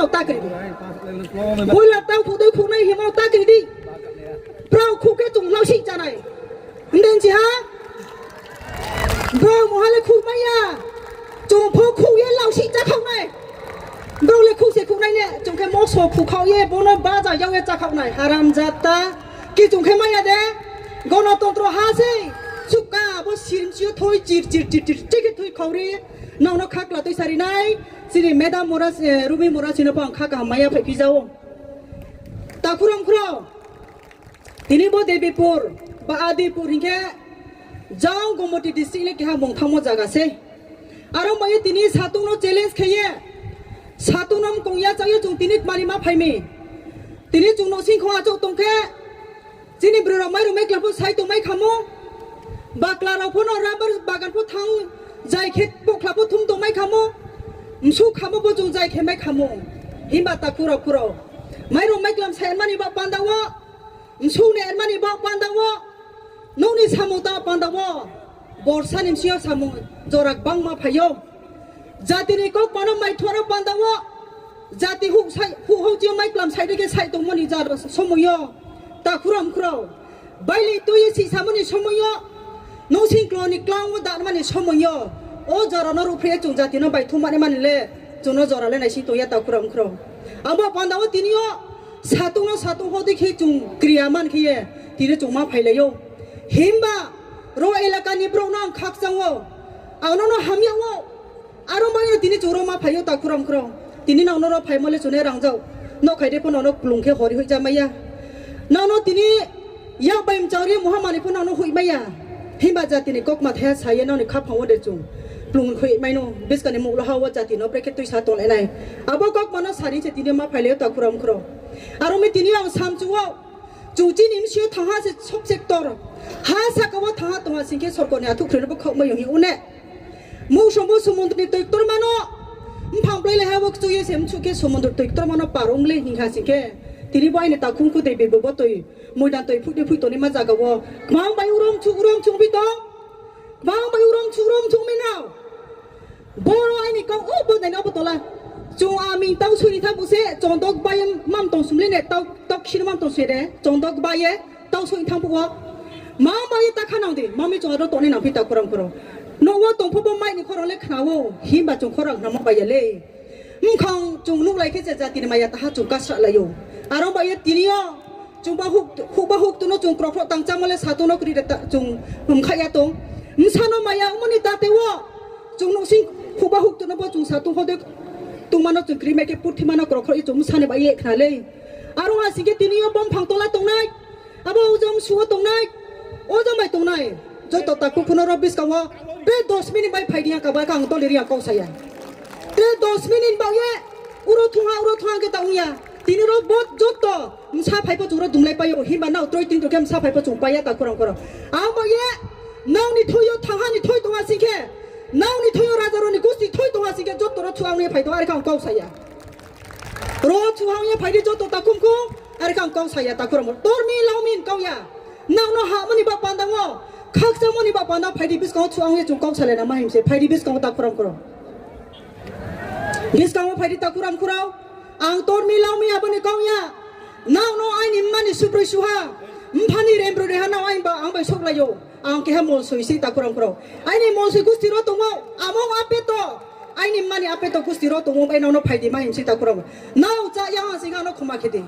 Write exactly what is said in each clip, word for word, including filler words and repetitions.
ta kri di. Boila tang khudui khunai himo ta kri di. Bro khuk khe chung lausi chanai. Nden si ha? Bro mohale khuk maya. Chung pho khuk ye lausi chakhaunai. Bro le khuk se khunai ne. Chung khe moso khuk khau ye bono baja yau ye chakhaunai. Haram jata. Ki chung khe maya de. Gonotontro ha se. Suka bo sirim sio thoi chir chir chir chir chir khe thoi khauri. Nokno khakla twi sarinai. Chini Madam Mura, eh, Rumi Mura chino pang kha kaham maya phai phijao. Takhuram khro. Tini bo Debipur, ba Adipur hinkhe jang Gomoti district ni keha mungthangmo jaga se. Aro maya tini satung no challenge kheye. Satung no mkong ya chayo chung tini mari ma phaimi. Tini chung no sing khong achok tongkhe. Chini bwrwi rok mairum mai kla pho sai tong mai khamo. Bakla rok pho no rubber bagan pho thang jai khe pokla pho thum tong mai khamo. Msu khamo bo chung jai khe mai khamo. Himba ta khuro khuro. Mairum mai klam sai mani ba panda wo. Msukni ermani bo pandao, nokni samung ta pandao, borsani msio samung jora bangma phaio. Jatini kok pano maithoro pandao, jati huk sai, huk huk jio mai klam sai dike sai tongmani jar somoyo, ta khuram khurao. Baili tui si samani somoyo, nung sing kloni klango danmani somoyo, o jora no ruphe chung jati no bai thumani mani le, chung no jora le nai sing tongya ta khuram khurao. Abo pandao tinio, Satung no satung hodi khe chung kriya man khe ye tini chung ma phailaio. Himba ro elaka ni borok no ang khakchango. Ang no no hamya o. Aro mai no tini chung ro ma phaio ta khuram khuram. Tini nang no ro phai mole chune rangjao. No khai de pho no no klung khe hori hoi jamaya. Nang no tini yak bai mchang ri muha mani pho nang no hoi maya. Himba jati ni kok ma thaya saye nang ni khaphang o de chung. Klung hoi mai no biskani muklo ha o jati no brekhe twi sa tong nai. Abo kok ma no sari se tini ma phailaio ta khuram khuram. Aro mi tini ang samchuo. Chung chini M C O thangha se sub sector. Ha saka o thangha tongha singkhe sorkoni athuk khwrwino bo khokmai yong hi une. Mung sombo sumundrni twi ktormano. Mphang plai le ha bo kchuye se mchukhe sumundr twi ktormano parong le hingha singkhe. Tini bo aini takhum khu tei bebo bo twi. Muidan twi phuk de phuk toni ma jaga o. Kmang bai urom chu urom chung bi tong. Kmang bai urom chu urom chung mi nao. Boro aini kok o bo nai obo tola. Chung aming tau suni thabu se chondok baye mam tong sumle ne tau tok sini mam tong sui de chondok baye tau suni thang puo. Mam baye ta khanang di mami chung aro toni nang phi ta kurang kuro. No o tong pho bo mai ni khorang le khna o himba chung khorang na ma baye le. Mkhang chung nuk lai khe je jati ni maya taha chung kasra lai o. Aro baye tini o Chwng ba huk, huk ba huk tuno chwng krok krok tang chamale satung no kri ta, chwng hum kha ya tong. Msano maya umani tate wo. Chwng no sing huk ba huk tuno bo chwng satung hode tungmano chwng kri mai khe purthimano krok krok chwng msani ba ye khna le. Aro ha singke tini yo bom phang tola tongnai. Abo ujom suo tongnai. Ujom bai tongnai. Joto takhuk phuno rok bwskango tei dos minute bai phai di ya kaba kang toli ri ya kok saya. Tei dos minute bao ye uro thungha uro thungha khe ta wngya. Tini rok bo joto msa phai po chwng rok dumlai paio himba nao troi tin rok khe msa phai po chwng paiya ta khorang khorang. Amo ye nao ni thoyo thangha ni thoi tongha singkhe nao ni thoyo raja rok ni gusti thoi tongha singkhe joto rok thwang ni phai tong ari kang kok saya. Ro chuhang ye phaidi joto takhum khum, ari kang kok saya takhuramo. Tormi laomin kok ya. Nang no ha mani ba panda ngo. Khaksa mani ba panda phaidi bwskango chuhang ye chung kok salai na ma himse. Phaidi bwskango takhuram khuro. Bwskango phaidi takhuram khuro. Ang tormi laomi aboni kok ya. Nang no aini mani suproi suha. Mphani rembroi reha nang aini ba ang bai sok laio. Ang keha molsoi si takhurang khurang. Aini molsoi gusti ro tongo, among apeto. Aini mani apeto gusti ro tongo, bai nono phaidi ma himsi takhurang. Nao cha yang ha sing ano khoma khedi.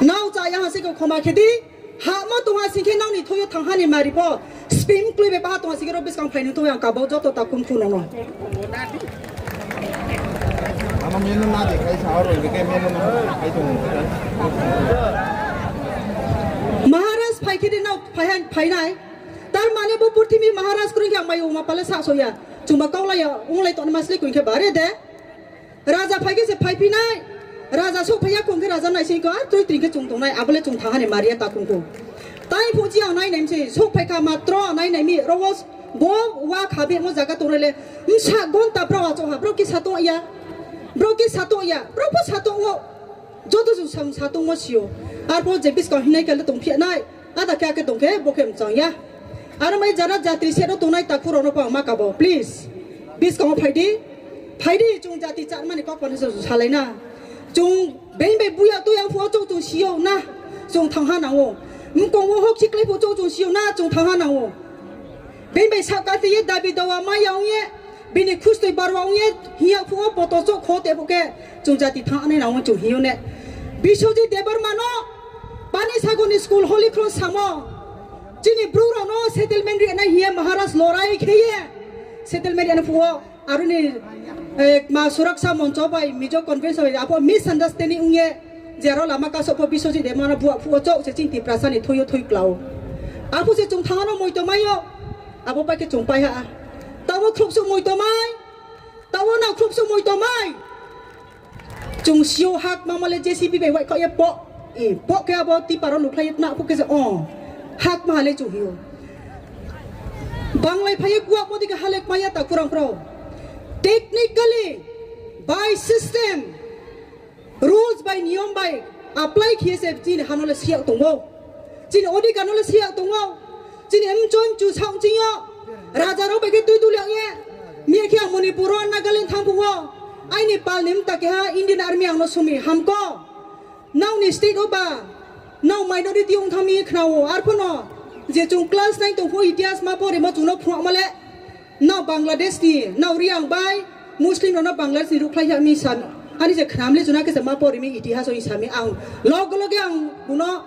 Nao cha yang ha sing khoma khedi. Ha mo tong ha sing khe nao ni thoyo thang hani mari po. Spim klui be pa tong ha sing khe ro biskang phaini tong yang kabo joto takhum khu nono. Ano menu na de khai sa oro de ke menu na khai tong. Maharaj phai khe de nao phai han phai nai. Tar mane bo purthimi Maharaj kroi khe ang mai uma pale sa soya. Chuma kaula ya unglai ton masli kuin khe bare de. Raja phai khe se phai phi nai. Raja sok phai ya kong khe raja nai sing ko ar troi tring khe chung tong nai abole chung thang hani maria ta kung kung. Tai phuji ang nai nai se sok phai kha matro nai nai mi ro wo Bo wa kha be mo jaga tong le. Msa gon ta bro acho ha bro ki sato ya. Bro ki sato ya. Bro pho sato ngo. Joto jung sang sato ngo sio. Ar pho je bis ka hinai kal tong phi nai. Ada kya ke tong ke bo ke mchang ya. Ar mai jara jatri se ro tong nai ta khuro no pa ma ka bo please. Bis ka mo phai di. Phaidi chwng jati charmani kok pano chwng salaina. Chwng bein bai buya tuya phuo chwng chwng sio na chwng thangha nango. Mkong wo hok chiklai phuo chwng chwng sio na chwng thangha nango. Bein bai sakati ye dabi dawa maya ongye bini khustui barwa ongye hiya phuo poto chwng khote phuke chwng jati thangnai nango chwng hiyo ne. Biswajit Debbarma no Pani Sagoni school Holy Cross samo. Chini bru rano settlement ri na hiya Maharaj lorai kheye settlement ri na phuo. Aroni, eh, ma Suraksa Moncho bai Mizo Convention bai abo misunderstanding ungye jero lama kaso po Biswajit Debbarma buak phuo chok se chini Tiprasa ni thoyo thoi klao. Apo se chwng thangano moi to mayo. Abo pai ke chwng pai ha. Tabo khrup su moi to mai. Tabo na khrup su moi to mai. Chwng sio hak mamale J C B bai wai kok ye po. E, po ke abo tiparo lukhlai na po ke se o. Hak mahale chwng hiyo. Banglai phaiye kuak modi ke halek maya ta kurang pro. Technically, by system, rules by niyom by apply khiye se chini hanole siyak tongo. Chini odhikar nole siyak tongo. Chini emchon chu saung chingo. Raja rok bai ke tui tuli ang ye. Miya khe ang Manipur o Nagaland thang phuo. Aini pal nim ta keha Indian Army ang no sumi hamko. Nao ni state o ba, nao minority wng thangmi khna o, arphono je chwng class nine tong pho itihas ma pore mo chwngno phunuk male, nao Bangladesh ni, nao Riang bai, Muslim rokno Bangladesh ni rukhlai ya mi sami, ani je khna mle chwngno khe se ma pore mi itihas o sami ang, log loge ang buno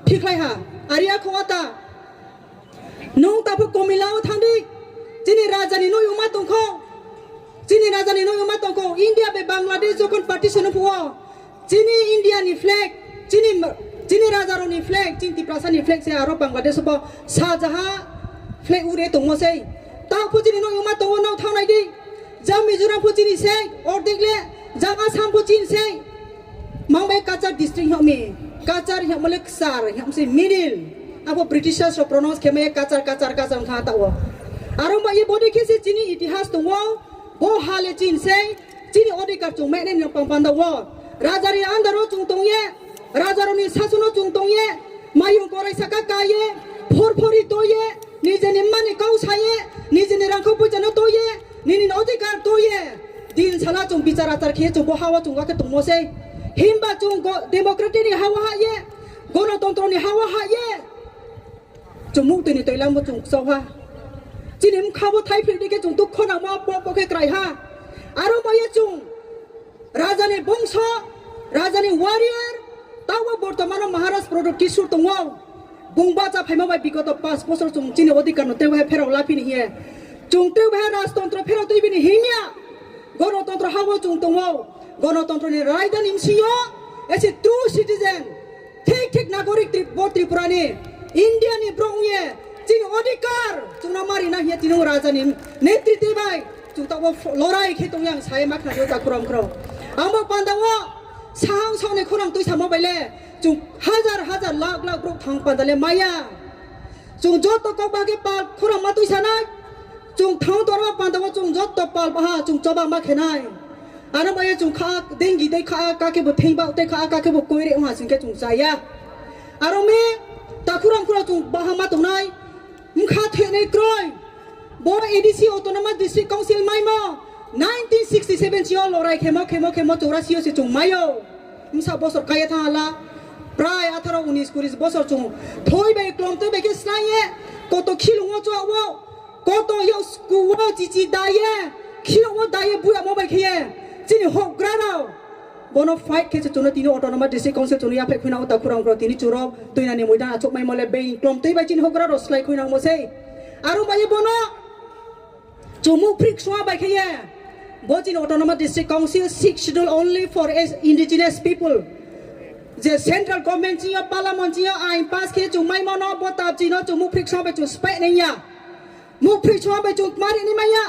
thikhlai ha, ari a kho ata. Nwng tabuk Komila o thangdi. Chini raja ni noi wngma tongkho. Chini raja ni noi wngma tongkho. India bai Bangladesh jokhon partition wngphuo. Chini India ni flag. Chini, chini raja rok ni flag. Chini Tiprasa ni flag se aro Bangladesh bo sajaha flag ure tongmo sei. Tabuk chini noi wngma tongo, nao thangnai di. Jang Mizoram pho chini sei, ordek le, jang Assam pho chini sei. Mangbai Cachar district hiok mi, Cachar hiok mole Cachar hiok se middle. Abo Britishers rok pronounce khe maya Cachar, Cachar, Cachar wngkha ta o. Aro ma ye bodi khe se chini itihas tongo, bo ha le chini sei, chini odhikar chwng mene nang pang panda o. Raja ni under o chwng tong ye, raja rok ni sason o chwng tong ye, mayung korai saka ka ye, phor phori to ye, nijeni mani kau sa ye, nijeni rangkho puja no to ye, nini odhikar to ye. Din sala chwng bichar achar khe chwng bo ha o chwng khe tongmo sei. Himba chwng go-, democratic ni ha o ha ye, gonotontro ni ha o ha ye. Chwng muktwi ni toilang bo chwng chau ha. Chini mkha bo thai phri di khe chwng dukho nangma po po khe krai ha. Aro ma ye chwng Raja ni bongso, raja ni warrior, tabo bortomano Maharaj Pradip Kishore tongo. Bung bacha phaima bai bigoto panch bosor chwng chini odhikar no teibo hai pherok lapini hiye. Chwng teibo hai rajtontro pherok twi bini himya. Gonotontro habo chwng tongo. Gonotontro ni raidani msingo, as a true citizen, thik thik nagorik Trip-, bo Tripura ni, India ni borok wngye, chini odhikar chwngno marina hiya tini raja ni netritwi bai. Chwng tabuk lorai khe tongya ang sai ma khna ta khorang khorang. Amo panda o sahang songni khorang twi samo bai le chwng hajar hajar lakh lakh borok thang panda le maya. Chwng joto kok bahai khe pal khorang ma twi sanai. Chwng thang torma panda o chwng joto pal baha chwng choba ma khenai. Ano maya chwng kha dengi dei kha ka khe bo thengba tei kha ka khe bo koire wng ha sing khe chwng chaya. Aro me ta khorang khorang chwng baha ma tongnai. Mkha thwinai kroi. Bo A D C Autonomous District Council maimo nineteen sixty seven sio lorai khemo khemo khemo chorasi o se chwng maio. Msa bosor kaya thang hala. Prai atharo unis kuris bosor chwng thoi bai klom twi bai khe slai ye. Koto khilung o chwa o. Koto yo sku o chichi da ye. Khilung o da ye buya mo bai khe ye. Chini hok gra rao. Bono fight khe se chwngno tini Autonomous District Council chwngno yaphai khuinang o ta khorang khorang tini chwrok twinani moidan achuk mai mole bei klom twi bai chini hok gra rao slai khuinang mo sei. Aro bai bono Chumuk phrik sua bai khe ye. Bo chini Autonomous District Council six schedule only for as indigenous people. Je central government chini yo parliament chini yo ain pass khe chwng mai mano bo tab chini chumuk phrik sua bai chwng spek neng ya. Muk phrik sua bai chwng mari ni maya.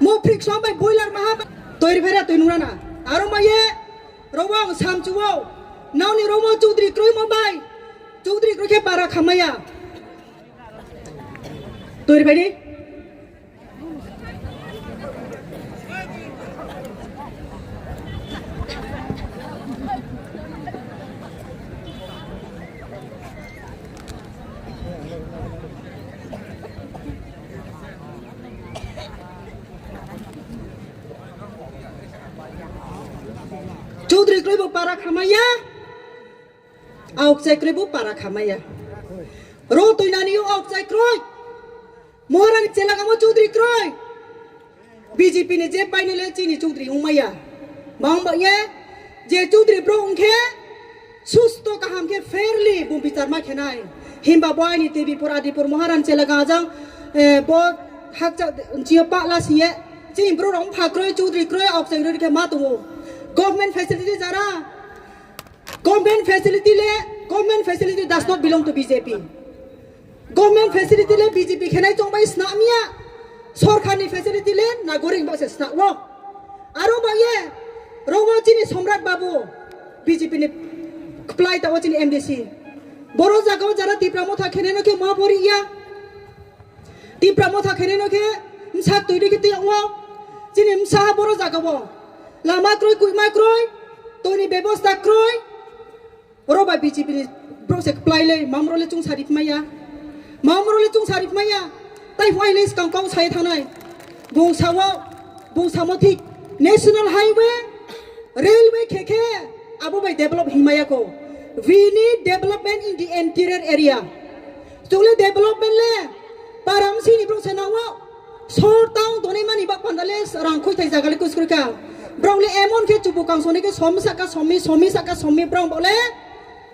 Muk phrik sua bai boiler maha. Toi ri phera toi nung rana. Aro ma ye. Rowang sam chuo. Nau ni romo chudri kroi mo bai. Chudri kroi khe para khamaya. Toi ri phai di. Chudri kroi bo para khamaya. Auk chai kroi bo para khamaya. Ro tuinani yo auk chai kroi. Moharani chelagamo chudri kroi. B J P ni je painile chini chudri wngmaya. Bang ba ye je chudri bro wngkhe susto kaham khe fairly bo bichar ma khenai. Himba bo aini T V pur Adipur Moharani chelaga ajang, eh, bo hakcha chiyo pahla siye. Chini bro rong pha kroi chudri kroi auk chai kroi khe ma tongo. Government facility jara Government facility le, government facility does not belong to B J P. Government facility le B J P khenai chongbai snamya. Sorkarni facility le nagorik bo se snao. Aro ba ye, rogo chini Somrat Babu, B J P ni kplai tao chini M D C. Boro jagao jara Tipra Motha kheneno khe ma bori ya. Tipra Motha kheneno khe msak twi rikhe twi wngo. Chini msa ha boro jagao. Lama kroi, kuima kroi, toni bebosta kroi. Oro ba B J P ni bro se kplai le, mamro le chung sari phmaya. Mamro le chung sari phmaya. Tai huai le skang kong sai thanai. Bung sao, bung samo thik. National Highway, railway khe khe abo bai develop himaya ko. We need development in the interior area. Chungle development le para msini bro se nango. Sor town tonwi mani bak panda le rang khoi thai jaga le kuskroi kha. Bro le emon khe chubu kang soni khe somi saka somi, somi saka somi bro bo le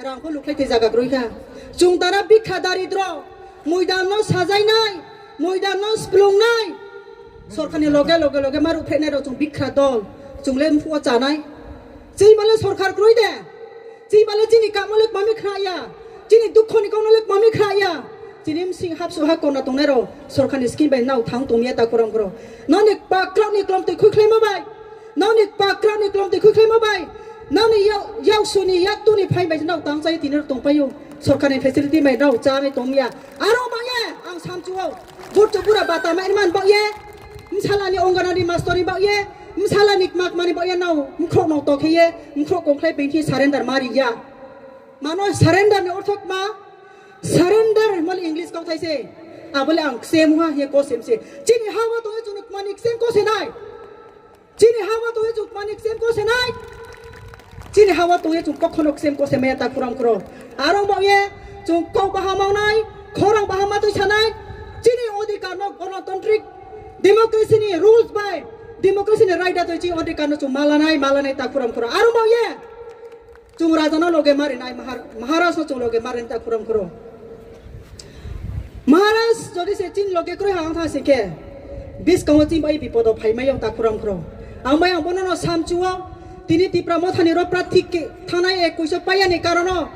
rang kho lukhlai thai jaga kroi kha. Chung tara bikha daridro, muidan no sajainai, muidan no splungnai. Sorkar ni loge loge loge maru phenai rok chung bikha dol, chung le mphua chanai. Chini bale sorkar kroi de. Chini bale chini kamo le kmami khna ya. Chini dukho ni kauno le kmami khna ya. Chini msing hapsu ha kona tongnai rok sorkar ni scheme bai nao thang tong ya ta kurang kuro. Noni pakrak ni klom twi khui khlai ma bai. Noni pakrak ni klom twi khui khlai ma bai. Noni yau, yau suni yak tuni phai bai nao tang chai tini rok tong paio. Sorkar ni facility bai nao cha nai tong ya. Aro ma ye ang samchu o. Burchu bura bata mai man ba ye. Msala ni ongana ni mastori ba ye. Msala ni kmak mani ba ye nao. Mkhrok no to khe ye. Mkhrok kong khlai bengthi surrender mari ya. Mano surrender ni orthok ma, surrender hwnmani English kok thai se. Abole ang ksem ha hiya ko sem se. Chini hawa to chunu mani ksem ko se nai. Chini hawa to chunu mani ksem ko se nai. Chini hawa to chung kokhono ksem ko se maya ta kurang kuro. Arong ba ye chung kok bahama nai, khorang bahama to sanai. Chini odhikar no gonotantrik democracy ni rules bai democracy ni right da to chini odhikar no chung malanai, malanai ta kurang kuro. Arong ba ye. Chung raja no loge mari nai, Mahar-, Maharaj no chung loge mari ta kurang kuro. Maharaj jodi se chin loge kroi hang tha singke, biskango chin bai bipodo phai mai yong ta kurang kuro. Ang bai ang bono no samchuo, tini Tipra Motha ni ro prathi ke thanai ek kuiso paya ni karono,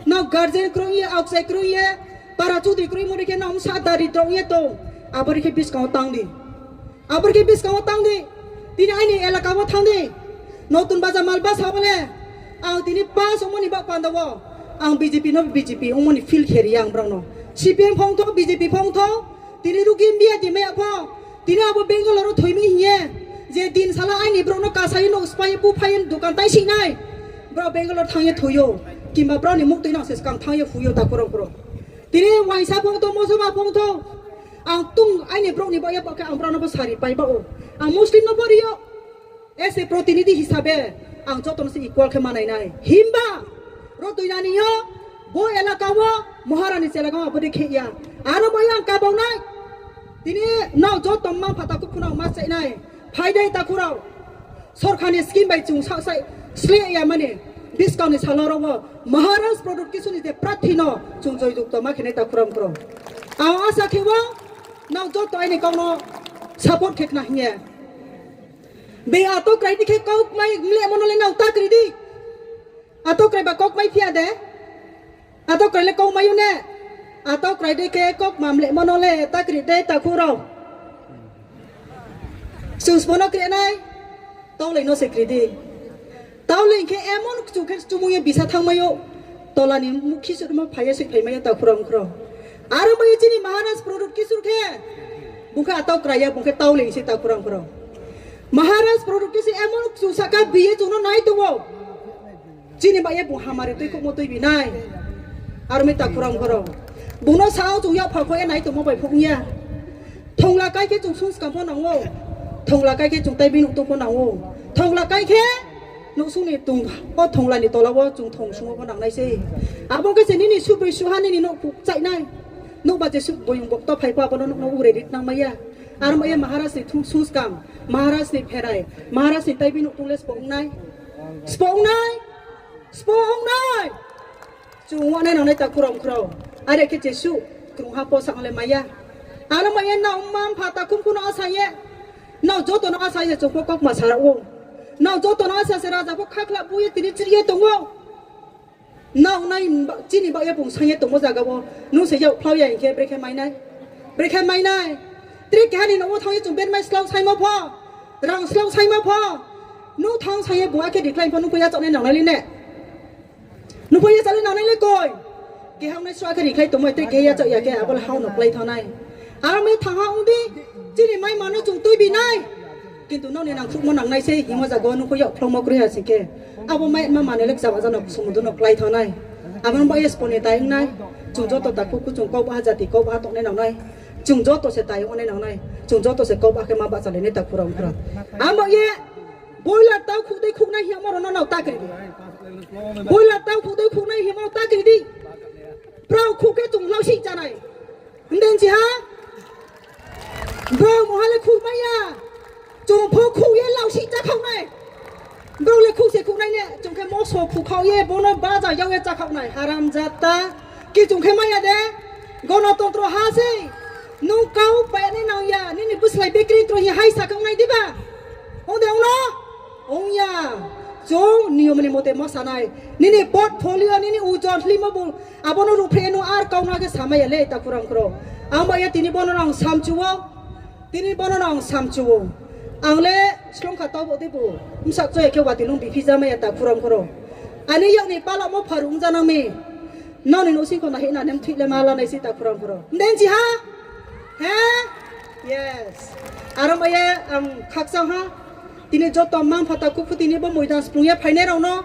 no guardian kroi ye, outside kroi ye, para chudri kroi muri ke no sa dari drong ye to, abori ke biskango tang di. Abor khe biskango tang di, tini aini elaka o thang di. Notun Baja Malbasa bole ang tini pass wngmani bak panda o ang B J P no B J P wngmani feel khe ri ang borok no. C P M phong tho, B J P phong tho, tini rugi India di maya pho. Tini abo Bangalore o thoi mi hiye je din sala aini borok no kasai no spai bu phai dukan tai si nai. Borok Bangalore thang ye thoi o, kimba borok ni muk twi nang se skang thang ye phui o ta kurang kurang. Tini waisa phong tho, mosoma phong tho. Ang tung aini borok ni baya bakhe ang borok no bo sari pai ba o. Ang Muslim no bo rio. As a protinidhi hisabe ang joto no se equal khe manai nai. Himba ro tuinani yo bo elaka o Maharani chelaka o abodi khe ya. Ano baya ang kabau nai. Tini no joto ma phata kuphuna ma chai nai. Phaidai takhurao, sorkarni scheme bai chwng sa-, sai sle ya mani, bwskangni salorogo Maharaj Pradyot Kishorni je prarthino chwng joyjukto ma khenai takhurao khoro. Ang asa khe-o nang joto aini kokno support khe khna hinya. Be ato kraidi khe kok mai mle mono le nang ta kridi. Ato krai ba kok mai phiya de? Ato krai le kok mayu ne? Ato krai de khe kok mamle mono le ta kri de takhurao. Chwng smono kri nai? Tawlai no se kri di. Tawlai khe emon kchu khe chumung ye bisa thang mayo. Tolani mukhi sur ma phaiya sui phai mayo takhurao khro. Aro mayo chini Maharaj Pradyot Kishor khe. Bung khe ato krai ya, bung khe tawlai se takhurao khro. Maharaj Pradyot Kishor emon kchu saka biye chwngno nai tongo. Chini bai bung hamari twi kokmo twi binai. Armi takhurao khoro. Bungno sao chwng yak phal khoya nai tongmo bai phukya. Thongla kai khe chwng sung skam pho nango. Thongla kai khe chwng tai bini tong pho nango. Thongla kai khe Nuksungni tung o thonglani tolao chwng thong sungo bo nangnai se. Abo khe se nini subrui suha nini nok puk chainai. Nokba je suk boyong bokto phai pha bono nokno ure rit nang maya. Aro maya Maharaj ni thung sus kam, Maharaj ni pherai, Maharaj ni taibi nuk tungle spo wngnai. Spo wngnai. Spo wngnai. Chwng wane nangnai ta kurang kurang. Are khe je suk krung ha posak le maya. Aro maya na umma pha ta kum kuno asaye. Na joto no asaye chwng kok ma sara o. Na joto no asa se raja ko khakla buye tini chiriye tongo. Nao nai ba-, chini bagwi bung sanye tongmo jaga o, nung se yao phlao ya hinkhe brekhe mainai? Brekhe mainai? Tre kehani nogo thangwi chwng bermai slao saimo pho, rang slao saimo pho, nung thang sanye bung akhe decline pho nung pho yachaknai nangnai le ne? Nung pho yachaknai nangnai le koi? Keha wngnai sua khe rikhlai tongmai tre keha yachak ya khe abo le hao no klai thanai. Aro mai thangha wngdi, chini mai mano chwng twi binai. Kintu nokni nangkhukmo nangnai se himo jaga o nukho yao phlongmo kwrwi ha singkhe. Abo mai ma manwi le chaba jano sumudu no klai thanai. Abo no bai sponi tai wngnai. Chwng joto ta kuk kuchung kok baha jati kok baha tongnai nangnai. Chwng joto se tai wngnai nangnai. Chwng joto se kok baha khe ma bacha lainai ta khurang khurang. Amo ye boiler tau khukdai khuknai himo rok no nao ta kwrwi di. Boiler tau khukdai khuknai himo ta kwrwi di. Pro khuk khe chwng lau si chanai. Hwndeng si ha? Bro, moha le khuk maya. Chwng pho khuk ye lau si cha khok nai. Bro le khuk se khuk nai ne. Chwng khe moso khuk khao ye, bono baja yao ye cha khok nai. Haram jata. Ki chwng khe maya de. Gonotontro ha se. Nung kau pai ne nang ya. Nini bwslai bekri tro hi hai sa khok nai diba? Ong de ong no? Ong ya. Chwng niyom ni mote ma sanai. Nini portfolio, nini ujon hlimo bo. Abono rukphre no ar kauna khe samaya le ta khurang khro. Ang ba ya tini bono ang samchuo. Tini bono ang samchuo. Ang le slong kha tabo de bo. Msak choi khe wati lung biphi jamaya ta khurang khro. Ani yok ni palok mo pharu ung janang mi. Noni no sing khona hina nem thik le mala nai si ta khurang khro. Nden ji ha? He? Yes. Aro ma ya ang khaksa ha. Tini joto mang phata kukhu tini bo moidan splung ya phainai rok no.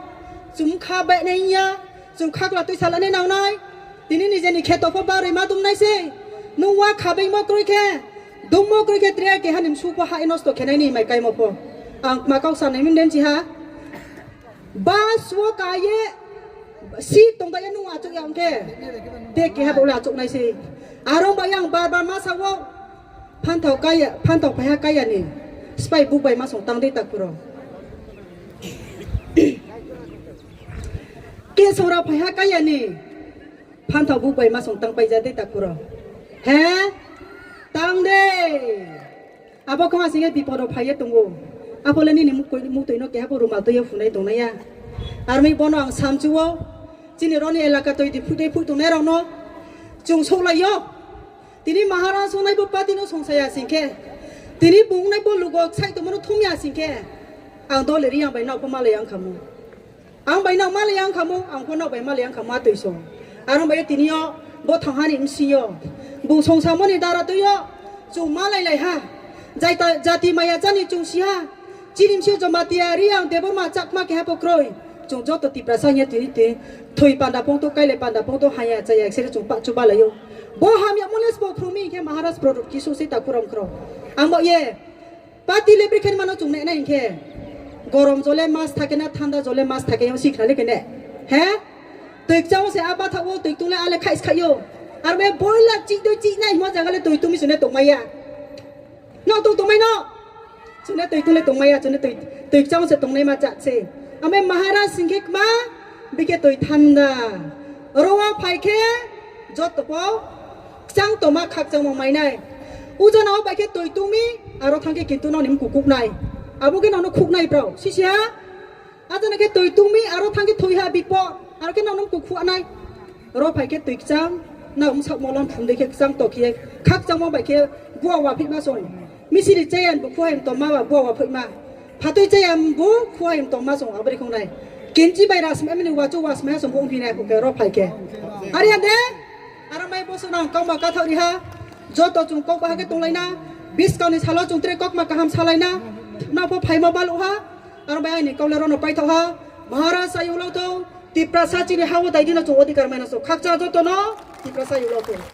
Chum kha bai nai ya. Chwng khakla twi salani nangnai. Tini nijeni kheto pho barwi ma dumnai se. Nung wa khabengmo kwrwi khe, dungmo kwrwi khe tre keha ni msu pho hai nosto khenai ni mai kaimo pho. Ang ma kok sanai min den chi ha. Bus o ka ye seat tong da ye nung achuk ya hwnkhe. Te keha bo le achuk nai se. Aro ba yang bar bar ma sa o. Phanthau kaya, phanthau phaiha kaya ni. Spai buk bai ma song tang dei ta khuro. Kesongra phaiha kaya ni, phanthau buk bai ma song tang paija de ta khuro. He? Tang de. Abo kha sing bipodo phaiye tongo. Apo le nini muk koi, muk toi no keha bo rumal toi phunai tongnai ya. Armi bono ang samchuo. Chini roni elaka toi di phutei phu tongnai rok no. Chung soklai yo. Tini Maharaj songnai bo party no songsaya singkhe. Tini bungnai bo lugo sai tongmano thumya singkhe. Ang dole ri ang bai nokbo malai ang khamu. Ang bai nok malai ang khamu, ang pho nok bai malai ang khamu atwi song. Aro bai tini yo bo thanghani msi yo. Bung songsamoni dara twi yo. Chung malai lai ha. Jaita, jati maya chani chung si ha. Chini msi Jamatia ri ang Debbarma Chakma keha bo kroi. Chung joto Tiprasa hinya tini tini. Thwi panda pongto, kaile panda pongto, haya chaya sere chung pa chuba layo. Bo hamya mole sbo phrumi khe Maharaj product kisu se ta kuram kro. Ang bo ye. Pati le brikhen mano chung ne nai khe. Gorom jole mas thake na, thanda jole mas thake, yang sikha le kene. He? Twi kchao se aba thawo, twi tule ale khais khayo. Ar me boila chi do chi nai mo jaga le twi tumi sune tongmaya. No tong tongmai no. Chwngno twi tule tongmaya, chwngno twi, twi kchang se tongnai ma cha se. Ame Maharaj singkhe kma, bikhe twi thanda. Rowa phai khe joto po kchang toma khakchangma mainai. Ujana o bai khe twi tungmi, aro thangkhe kintu noni mkukuknai. Abo khe nono khuknai bro. Sisi ha? Ajana khe twi tungmi aro thangkhe thwi ha bipo, aro khe nono mkukhuanai. Ro phai khe twi kchang, na umsak molon phundui khe kchang tokhiye, khakchangma bai khe bua waphikma song. Misiri chayang bo khuaim tongma ba bua waphikma. Phatwi chayang bo khuaim tongma song abri khongnai. Kinchi bai rasmai mini wachu wasmai song bo ungphinai khe ro phai khe. Ari ande? Aro mai boso nang kangba kathok riha. Joto chung kok bahage tonglaina. Biskang ni salo chung tre kokma kaham salaina. Nokho phaima baluha. Aro bai ani kaula rono paithok ha. Maharaj ayulo to. Tiprasa chini hawo daidino chung odhikar maina so. Khakcha jotono. Tiprasa ayulo to.